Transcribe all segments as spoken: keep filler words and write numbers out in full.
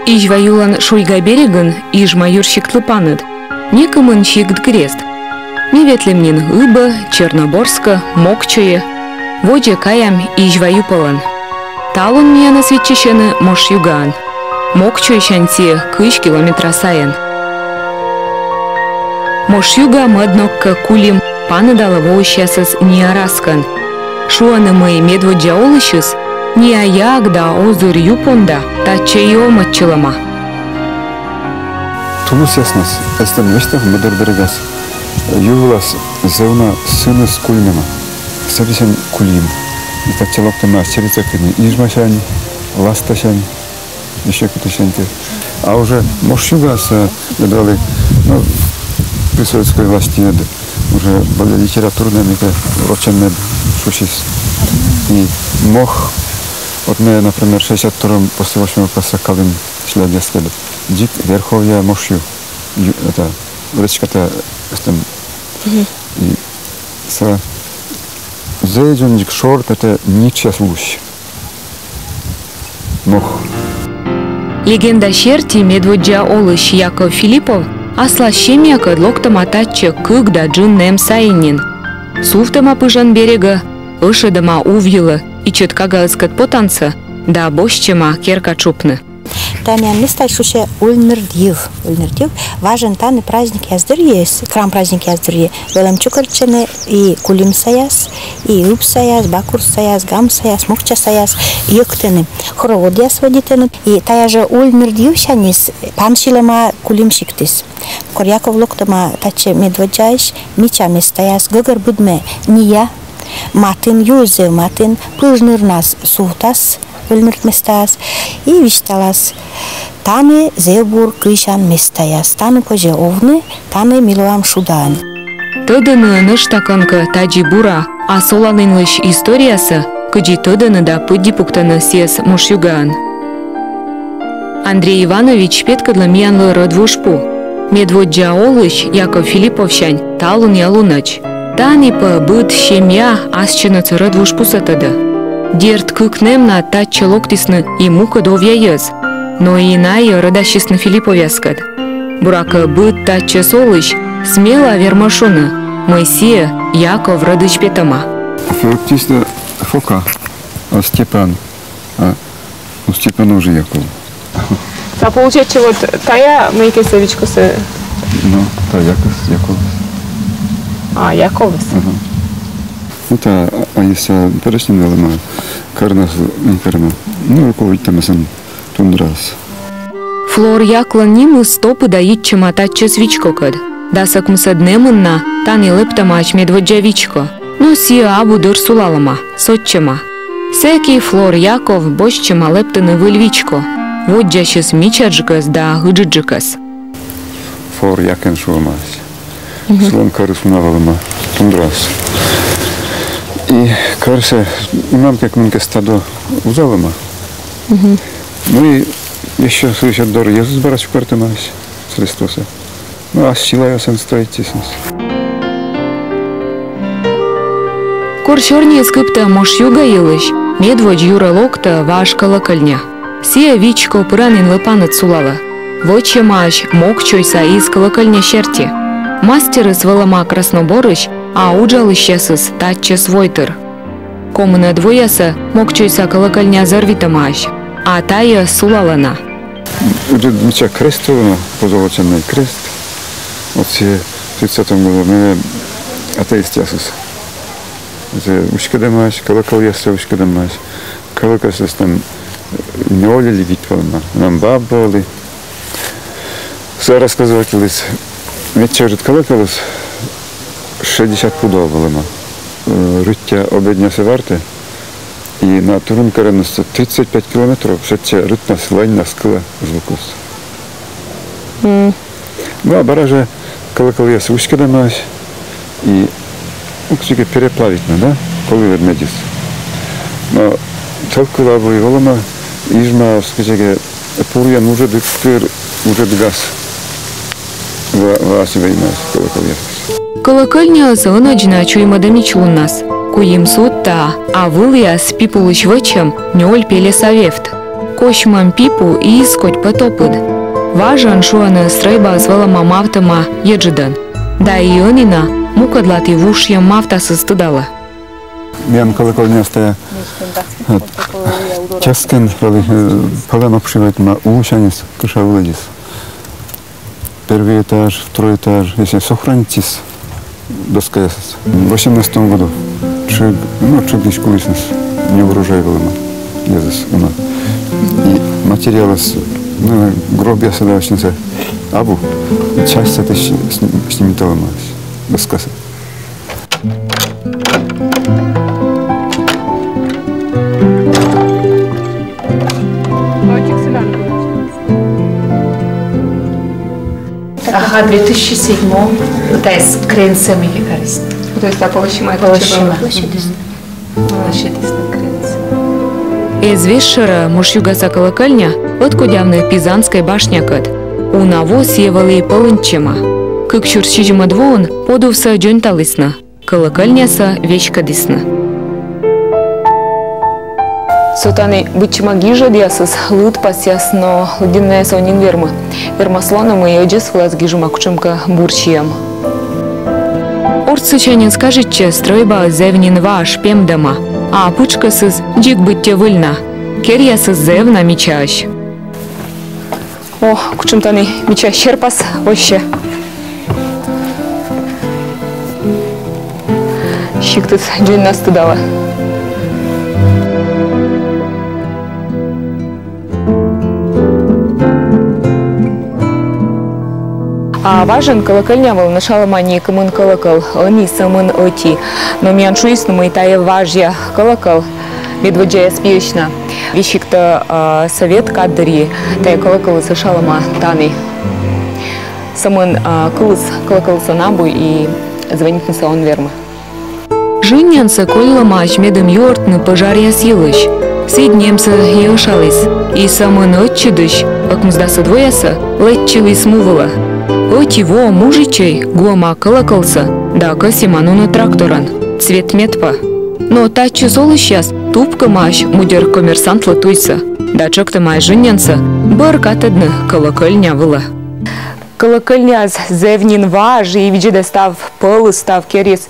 Изьва юлӧн шуйга берегын Ижма юрсиктлы паныд. Некымын сикт-грезд. Ми ветлім нин Ыбӧ, Черноборскӧ, Мокчойӧ. Водзӧ каям Изьва ю пӧлӧн. Талун миянӧс виччысьӧны Мошъюгаын. Мокчойсянь сійӧ кызь километра сайын. Мошъюга мӧд ног кӧ Кулим паныдалӧ волысьясӧс ниа раскӧн. Шуӧны, мый медводдза олысьыс ниа яг да озыр ю понда татчӧ и овмӧдчылӧма. Тулысъяснас эстӧн весьтав мӧдар берегас ю вылас зэв уна сыныс куйльнӧма. Сэсся Кулим. И татчӧ локтӧма чериса кыдзи Изьмасянь, Ластасянь, ещӧ кытысянь. А уже Мошъюгас, э, медводдза, ну, при советской власти ӧд уже более литературнӧй, мыйкӧ рочӧн мед шусис. И мох, вот ми, например, шестьдесят втором после восьмого класса калім челядьяскӧд. Дзик верховья Мошъю. Ю-, это, речка-то, это, и сэсся зэв дзонник шорт, это нитшъяс улысь. Мох. Легенда серти, медводдза олысь Яков Филиппов аслас семьякӧд локтӧма татчӧ кык да джын нэм сайын нин. Сувтӧма пыжан берегӧ, ӧшӧдӧма ув йылӧ ичӧт кагаыскӧд потансӧ да босьтчӧма керка тшупны. Та миян местаыс шусьӧ Ульнырд йыв. Ульнырд йыв. Важӧн тані праздникъяс дырйи, с-, храм праздникъяс дырйи вӧлӧм чукӧртчӧны и Кулимсаяс, и Ыбсаяс, Бакурсаяс, Гамсаяс, Мокчасаяс йӧктӧны. Хороводъяс водитӧны. И тая жӧ Ульнырд йывсяньыс пансилӧма Кулим сиктыс. Кор Яков локтӧма татчӧ медводдзаысь, мича местаяс, гӧгӧр быдмӧ ниа, матын, юыс зэв матын, пыжнырнас сувтас Ульнырд местаас и висьталас: тані зэв бур кыйсян местаяс, тані позьӧ овны, тані ми лоам шудаӧн. Тӧдӧны нӧшта кӧнкӧ тадзи бура, а соланінлысь историясӧ, кыдзи тӧдӧны да пыдди пуктӧны сійӧс Мошъюгаын. Андрей Иванович петкӧдлӧ миянлы рӧдвуж пу. Медводдза олысь Яков Филипповсянь талунъя лунӧдз. Тані пӧ быд семья асьныс рӧдвуж пусӧ тӧдӧ. Дерт, кык нэм на татчӧ локтісны и мукӧд овъя йӧз. Но и найӧ рӧдасисны Филипповъяскӧд. Буракӧ, быд татчӧс олысь смела вермӧ шуны, мый сійӧ Яков рӧдысь петӧма. Феоктиста Фока, а Степан, а, ну, Степан уже Яков. А получается, вот тая мыйкӧсӧ вичкосӧ? Ну, та Яков, Яков. А, Яков. Ага. Ну, та, а если перечнем вӧлӧма, кӧрнас, не кӧрнас. Ну, руководитӧма сэн тундраас. Флор яклӧн нимыс топыда йитчӧма татчӧс вичкокӧд. Дас ӧкмысӧд нэмын на тані лэптӧмаӧсь медводдза вичко. Но сійӧ абу дыр сулалӧма, сотчӧма. Сэки Флор Яков босьтчӧма лэптыны выль вичко. Воддзасьыс мичаджыкӧс да ыджыдджыкӧс. Флор Якӧн шуӧмаӧсь. Мгм. Сылӧн кӧрыс уна вӧлӧма, тундраас. И кӧрсӧ унаӧн кӧ мыйкӧ стадо вузалӧма. Мгм. Ну и ещӧ сылысь ӧтдор йӧзыс бара чукӧртӧмаӧсь средствосӧ. Ну, а силаясӧн строитчисны. Кор сёрниыс кыптӧ Мошъюга йылысь, медводз юрӧ локтӧ важ кӧлӧкӧльня. Сійӧ вичко пыранінлы паныд сулалӧ. Вӧчӧмаӧсь Мокчойса из кӧлӧкӧльня серти. Мастерыс вӧлӧма Красноборысь, а уджалысьясыс татчӧс войтыр. Комынӧд воясӧ Мокчойса кӧлӧкӧльня зӧр витӧмаӧсь, а тайӧ сулалӧ на. Ыджыд мича крест вӧлӧма, позолоченный крест. Вот сійӧ тридцатом году менӧ атеистъясыс. Сійӧ уськӧдӧмаӧсь, кӧлӧкӧлъяссӧ уськӧдӧмаӧсь. Кӧлӧкӧлыс там нёль ли вит вӧлӧма, менам баб вӧлі. Сійӧ рассказывайтыліс, медся ыджыд кӧлӧкӧлыс шестьдесят пудов вӧлӧма. Э, рытъя обеднясӧ вартӧ, и на турун кӧрӧмнас тридцать пять километров сэтчӧ рытнас, ланьнас кылӧ звукыс. М. Ну, а бара жӧ кӧлӧкӧлъяс уськӧдӧмаӧсь, и, ну, кыдзкӧ переплавитны, да, колі вед медыс. Но тӧв кыв абу и вӧлӧма, Изьмаӧс кыдзкӧ пуръян уджӧдыд кыр, уджӧдгас ва-, ваыс вӧлӧма кӧлӧкӧлъяс. Кӧлӧкӧльняыс ӧнӧдз на чуймӧдӧ мичлуннас. Куим судта, а вылыс пип улысь вӧчӧм нёль пельӧса вевт. Косьмӧм пипу и из кодь пӧ топыд. Важӧн, шуӧны, стрӧйбаыс вӧлӧма мавтӧма еджыдӧн. Да и ӧні на мукӧдлаті вушйӧм мавтасыс тыдалӧ. Миян колокольняыс тайӧ, э, чӧскын вӧлі, э, пӧлӧн обшивайтӧма улысяньыс кыша вылӧдзыс. Первый этаж, второй этаж, если сохранитчис доскаясыс. В восемнадцатом году тшыг, ну, тшыгйысь кулісны, неурожай вӧлӧма, йӧзыс уна. И материалыс, ну, гробъяссӧ да вӧчнысӧ абу, часть сэтысь сни-, снимиталӧма доскасӧ. Ага, две тысячи седьмом. Тайӧс кренсӧ ми карисны. То есть, а полощима? Полощима. Площадь. Площадь кренсӧ. Эз весьшӧрӧ Муш-Югаса колокольня ӧткодявны Пизанскӧй башнякӧд. Уна во сійӧ вӧлі пӧлыньтчӧма. Кык сюрс сизимӧд воын подувсӧ дзоньталісны. Колокольнясӧ веськӧдісны. Со тані быдсяма гижӧдъясыс, лыдпасъяс, но лыддьыны найӧс он нин вермы. Вермас лоны, мый ӧдзӧс вылас гижӧма кутшӧмкӧ бур сиӧм. Ортсысяньыс кажитчӧ, стрӧйбаыс зэв нин важ, пемдӧма, а пытшкӧсыс дзик быттьӧ выль на. Керъясыс зэв на мичаӧсь. О, кутшӧм тані мича серпас воссьӧ. Сиктыс дзоньнас тыдалӧ. А важӧн колокольня вылын ӧшалӧма некымын колокол, ӧні сӧмын ӧти. Но миян шуисны, мый тайӧ важъя колокол медводдзаяс пиысь на. Весигтӧ, а, совет кад дырйи тайӧ колоколыс ӧшалӧма тані. Сӧмын, а, кылыс колоколыслӧн абу и звӧнитнысӧ он вермы. Жыннянсӧ кольлӧмаӧсь медым юӧртны пӧжаръяс йылысь. Сідз нэмсӧ и ӧшаліс. И сӧмын ӧтчыдысь, ӧкмысдасӧд воясӧ, лэччыліс му вылӧ. Ӧти во мужичӧй гуӧма колоколсӧ да кӧсйӧма нуны тракторӧн. Цвет мед пӧ. Но татчӧс олысьяс тупкӧмаӧсь мудер коммерсантлы туйсӧ да тшӧктӧмаӧсь жыннянсӧ бӧр катӧдны колокольня вылӧ. Колокольняыс зэв нин важ, и видзӧдӧ, став пӧлыс, став керйыс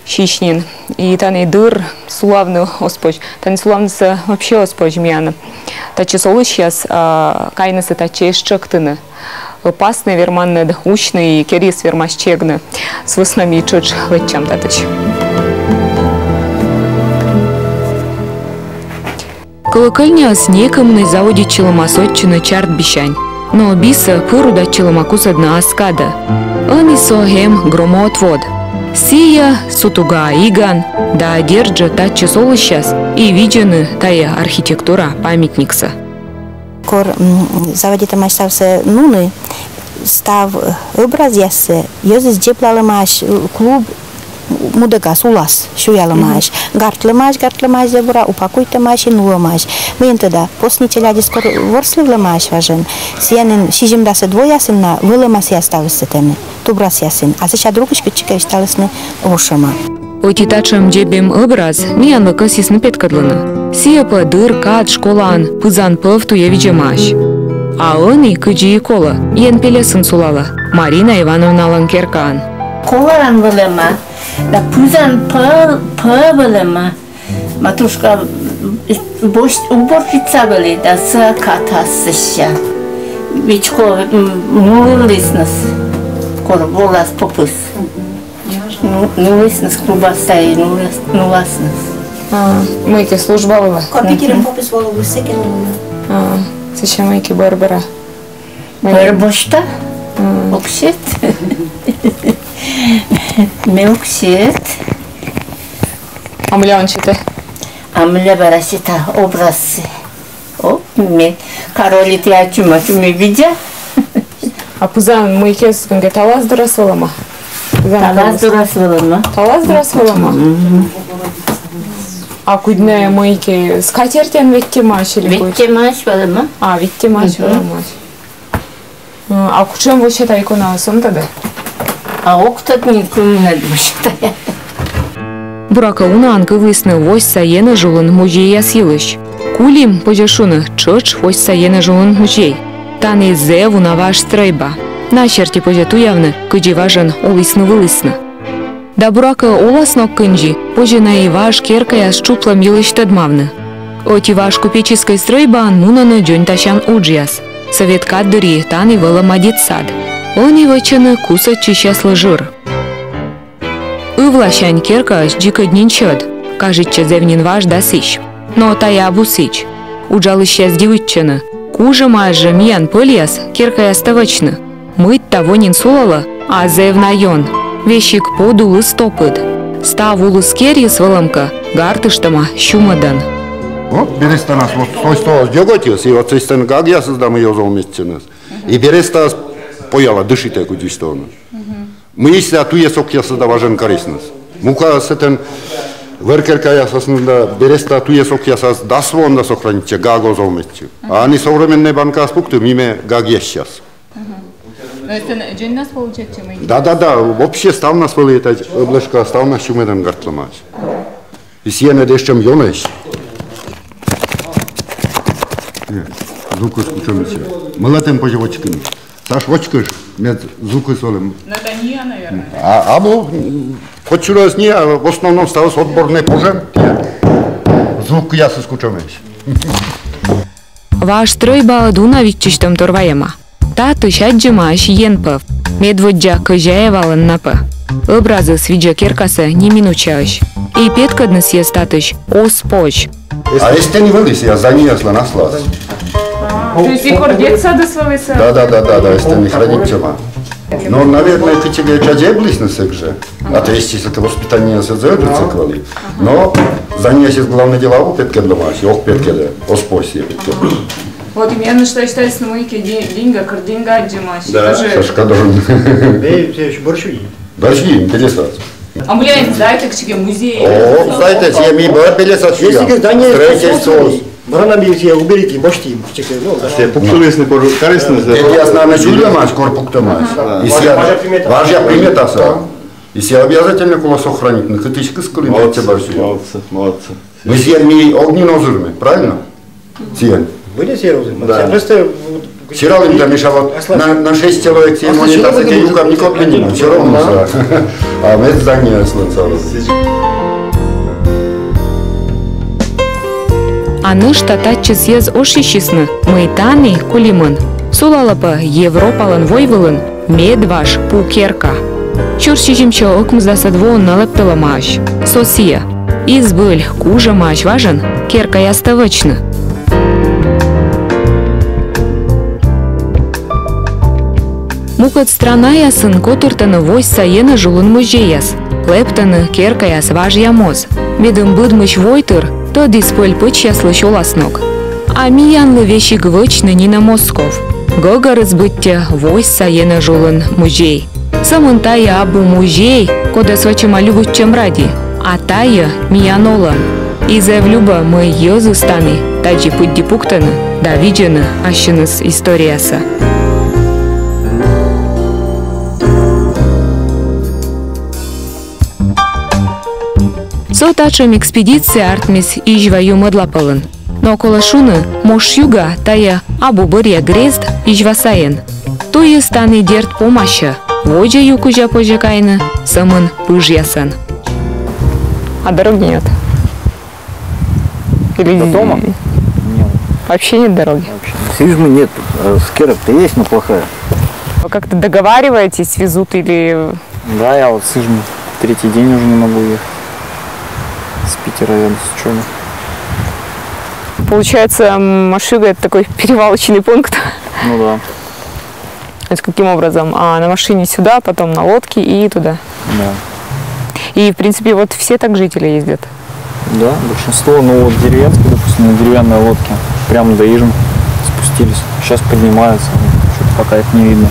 сись нин. И тані дыр сулавны оз позь. Тані сулавнысӧ вообще оз позь миян. Татчӧс олысьяс, а, кайнысӧ татчӧ эз тшӧктыны. Ӧпаснӧ верманныд усьны, и керйыс вермас чегны. Сы вӧсна ми тшӧтш лэччам татысь. Колокольняыс некымынысь заводитчылӧма сотчыны чардбисянь. Но бисӧ пыр удайтчылӧма кусӧдны ас кадӧ. Ӧні со эм громоотвод. Сійӧ сутуга иган да, дерт жӧ, татчӧс олысьяс и видзӧны тайӧ архитектура памятниксӧ. Кор, м, заводитӧмаӧсь ставсӧ нуны, став ӧбразъяссӧ йӧзыс дзеблалӧмаӧсь, э, клуб мудӧгас, улас сюялӧмаӧсь. Гартлӧмаӧсь, гартлӧмаӧсь зэв бура, упакуйтӧмаӧсь и нуӧмаӧсь. Мыйӧн тӧда, посни челядьыс кор ворслывлӧмаӧсь важӧн, сійӧн нин сизимдасӧд воясын на вӧлӧма сійӧ ставыс сэтӧні, тубрасъясын, а сэсся другысь кытчӧкӧ висьталісны ошӧма. Ӧти татшӧм дзебем ӧбраз миянлы кӧсйисны петкӧдлыны. Сійӧ пӧ дыр кад школаын пызан пӧв туйӧ видзӧмаӧсь. А ӧні, кыдзи и колӧ, Ен пельӧсын сулалӧ, Марина Ивановналӧн керкаын. Колаӧн вӧлӧма, да пызан пӧв, пӧв вӧлӧма. Матушка, м, босьт-, уборщица вӧлі, да сійӧ катас сэсся. Вичко, м, мурлісны, кор волас попыс. Ну, нулісны клубас да и нулас-, нуласны. А, мыйкӧ служба вылӧ? Кор Питерын попыс, волі вӧсна кӧ нулны. А, сэсся мыйкӧ бӧр бара. Бӧр босьта? А. Ог сет. Ме ог сет. А мыйла он сетӧ? А мыйла бара сета, образсӧ. О, ме каролі ті ачым, ачым ме видза. А пызан мыйкӧ эськӧ талас дорас вӧлӧма? Пызан талас дорас вӧлӧма. Талас дорас вӧлӧма? Мгм. А куднӧ мыйкӧ скатертьӧн веттьӧмаӧсь или кудз? Веттьӧмаӧсь вӧлӧма. А, веттьӧмаӧсь вӧлӧма. М, а кутшӧм вообще та икона, он тӧдӧ? А ог тӧд нин, кымынӧд вообще тайӧ. Буракӧ, унаӧн кывлісны восьса енэж улын музейяс йылысь. Кулим, позьӧ шуны, тшӧтш восьса енэжлунын музей. Тані зэв уна важ стрӧйба. На серти позьӧ туявны, кыдзи важӧн олісны-вылісны. Да, буракӧ, оласног кындзи, позьӧ на и важ керкаяс тшуплӧм йылысь тӧдмавны. Ӧти важ купеческӧй стрӧйбаын мунӧны дзоньтасян уджъяс. Сӧвет кад дырйи тані вӧлӧма детсад. Ӧні вӧчӧны кусӧдчысьяслы жыр. Ывласянь керкаысь дзикӧдз нин сьӧд, кажитчӧ, зэв нин важ да сісь. Но тайӧ абу сідз. Уджалысьяс дивуйтчӧны, кужӧмаӧсь жӧ миян пӧльяс керкаястӧ вӧчны. Мыйта во нин сулалӧ, а зэв на ён. Весиг подулыс топыд. Став улыс керйыс, вӧлӧмкӧ, гартыштӧма сюмӧдӧн. Вот берестанас, вот сӧстӧ оз дзӧгӧтьыс, и вот сӧстӧн гагъясыс да мый оз овмӧдчыны. И берестаыс пояла дышитӧ кудзуӧсь тӧвны. Мыйысь сійӧ туйӧс-окъяссӧ да важӧн карисны. Мука сэтӧн вӧр керкаясысь да береста туйӧс-окъясӧс дас воӧн да сохранитчӧ, гаг оз овмӧдчы. А ӧні современнӧй банкаяс пукты, мый ме гагъясьяс. Но это дзоньнас получается мы. Да, да, да, вообще ставнас вӧлі, это обложка ставнас сюмӧдӧн гартлӧмаӧсь. И сійӧн эшшӧ ёнӧсь. Э, звукыс кутшӧмыс. Мӧлӧтӧн позьӧ вочкыны. Саш, вочкышт, мед звукыс вӧлӧм. Но это не я, наверное. А, абу, м, хоть чурӧс не, а в основном ставыс отборнӧй пожӧм. Звукъясыс кутшӧмӧсь. Важ стрӧйбаыд уна виччысьтӧмтор вайӧма. Татысь аддзӧмаӧсь енпӧв. Медводдза Кӧзяевалӧн на пӧ. Ӧбразыс видзӧ керкасӧ неминучаӧсь. И петкӧдны сійӧс татысь оз позь. А эстӧн и вӧлі сійӧ, зданияслӧн аслас. А, то есть и кор детсадыс вӧлі сійӧ? Да, да, да, да, да, эстӧн и хранитчӧма. Но, наверное, кытчӧкӧ чаджеблісны сэк жӧ. А то есть, если воспитание сӧдзӧ, то сэк вӧлі. Но зданиясьыс, главное дело, абу петкӧдлӧмаӧсь, ог петкӧдӧ, оз позь сійӧ петкӧдлыны. Вот именно что считается, ну, мыйкӧ де-, деньга, кор деньга аддзӧмаӧсь. Да. Тоже. Сашка должен. Бӧрсьы, интересно. А мыйла сдайтӧ кытчӧкӧ музей. О, сдайтӧ, сійӧ ми бӧр пельӧсад сюям. Если здание строительство. Бранами, если уберите, можете им кытчӧкӧ, ну, да. Сійӧ пуктылісны, пожалуйста, карисны. Эти основные сюлӧмаӧсь, кор пуктӧмаӧсь. Ага. И сійӧ важа приметасӧ. Важа приметасӧ. И сійӧ обязательно колӧ сохранитны, кытысь кыскылім. Молодцы, молодцы, молодцы. Мы сійӧн ми ог нин озырмы, правильно? Сійӧн. Были серьёзные. Да. Просто вот сералім да, Миша, вот на, на шесть человек сійӧн монетасӧ юкам ни копейки, всё равно. А мед зданияслӧн сӧвет. А нӧшта татчӧс йӧз ошйысисны, мый тані, Кулимын, сулалӧ пӧ Европалӧн войвылын медваж пу керка. Сюрс сизимсё ӧкмысдасӧд воын на лэптылӧмаӧсь. Со сійӧ. И збыль кужӧмаӧсь важӧн керкаястӧ вӧчны. Мукӧд странаясын котыртӧны восьса енэжулын музейяс. Лэптӧны керкаяс важъя моз. Медым быдмысь войтыр тӧдіс пӧль-пӧчьяслысь оласног. А миянлы весиг вӧчны нинӧм оз ков. Гӧгӧрыс быттьӧ восьса енэжулын музей. Сӧмын тайӧ абу музей, кодӧс вӧчӧма любуйтчӧм ради, а тайӧ миян олӧм. И зэв любӧ, мый йӧзыс тані тадзи пыдди пуктӧны да видзӧны ассьыныс историясӧ. Со татшӧм экспедиция артмис Изьва ю мӧдлапӧлын. Но колӧ шуны, Мошъюга тайӧ абу бӧръя грезд Изьва сайын. Туйыс тані, дерт, помасьӧ, водзӧ ю кузя позьӧ кайны сӧмын пыжъясӧн. А дороги нет? Или... До дома? Нет. Вообще нет дороги? Вообще. С Ижмы нет. Э, с Керок-то есть, но плохая. Вы как-то договариваетесь, везут или... Да, я вот с Ижмы третий день уже не могу ехать. С Питера еду, с учёбы. Получается, м, Мошъюга — это такой перевалочный пункт? Ну да. То есть каким образом? А, на машине сюда, потом на лодке и туда? Да. И, в принципе, вот все так жители ездят? Да, большинство, ну вот деревенские, допустим, на деревянной лодке прямо до Ижм спустились. Сейчас поднимаются, что-то пока их не видно.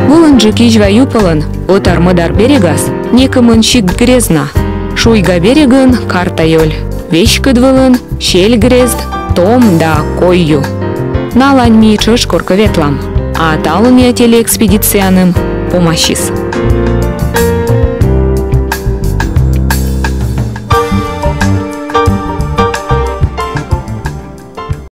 Вылынджык Изьва ю пӧлӧн ӧтар-мӧдар берегас некымын сикт-грезд на. Шуйга берегын Картайоль, веськыд вылын Сельгрезд, Том да Койю. Налань ми тшӧтш коркӧ ветлам. А талунъя телеэкспедицияным помасис.